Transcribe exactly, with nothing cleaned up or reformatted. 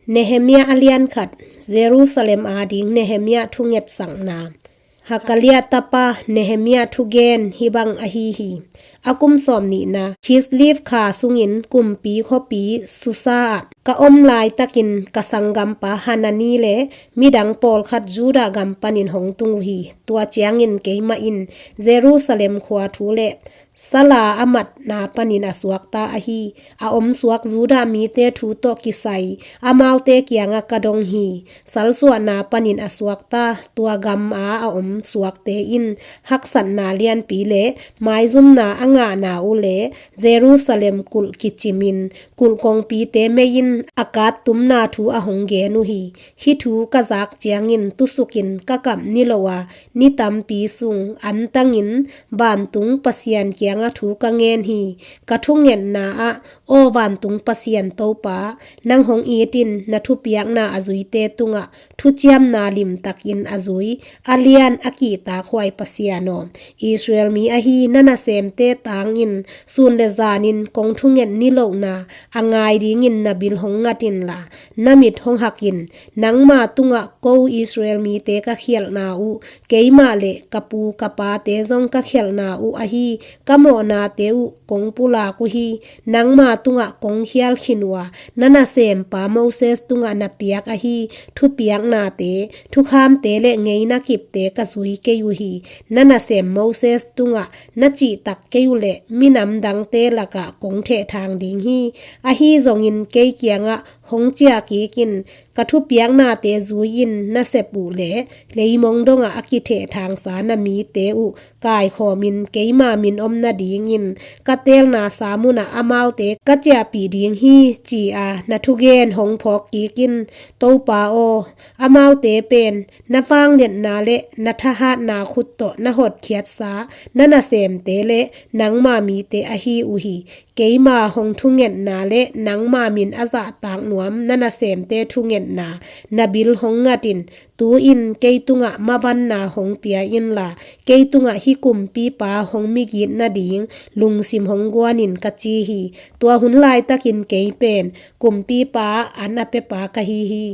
Nehemiah a lian khat. Jerusalem ading Nehemiah thungetsakna. Hakaliah tapa Nehemiah thugen hih bang ahi hi. A kum sawm nihna, Kislev kha sungin kumpi khuapi Susa ah ka om laitakin ka sanggampa Hanani le midang pawlkhat Judah gam panin hong tung uh hi. Tua ciangin keimah in Jerusalem khua thu le sala a matna panin a suakta ahi, a omsuak Judah mite thu tawh kisai, amaute kiangah ka dong hi. Salsuahna panin a suakta, tua gama a omsuakte in haksatna lianpi le maizumna a ngahna uh le Jerusalem kulh kicimin kulh kongpite mei in a kattumna thu a hong gen uh hi. Hih thu ka zak ciangin tusukin ka kap niloh a, ni tampi sung antangin vantung Pasian kiangah thu ka ngen hi. Ka thungetna ah, Aw vantung Pasian Topa, nang hong itin na thupiakna a zuite tungah thuciamna limtakin a zui, a lian a kihtakhuai Pasian aw, Israel mi ahi na nasemte tangin sun le zanin kong thunget nilohna a ngai dingin na bil hong ngat inla, na mit hong hakin, nangma tungah ko Israel mite ka khialhna uh, keimah le ka pu ka pate zong ka khialhna uh ahi, ka mawhnate uh kong pulak uh hi. Nangma tungah kong khial khin uh a, na nasempa Moses tungah na piak ahi thupiaknate, thukhamte le ngeina kipte ka zui kei uh hi. Na nasem Moses tungah na cihtak kei uh leh minam dangte lakah kong thehthang ding hi. Ahi zongin kei kiangah hong ciah kik in, ka thupiaknate zui-in na sep uh leh leimong dongah a kithehthangsa na mite uh kaikhawmin keima min om nadingin ka teelnasa munah amaute ka ciahpih ding hi, ci-a na thugen hong phawk kik in. Topa aw, amaute pen na vangliatna le na thahatna khut tawh na hotkhiatsa na nasemte le nangma mite ahi uh hi. Keima hong thungetna le nangma min a zahtak nuam na nasemte thungetna na bil hong ngat in. Tu-in kei tungah mavanna hong pia inla, kei tungah hih kumpipa hong migit nading lungsim hong guan in, ka ci hi. Tua hun laitakin kei pen kumpipa an a pepa ka hi hi.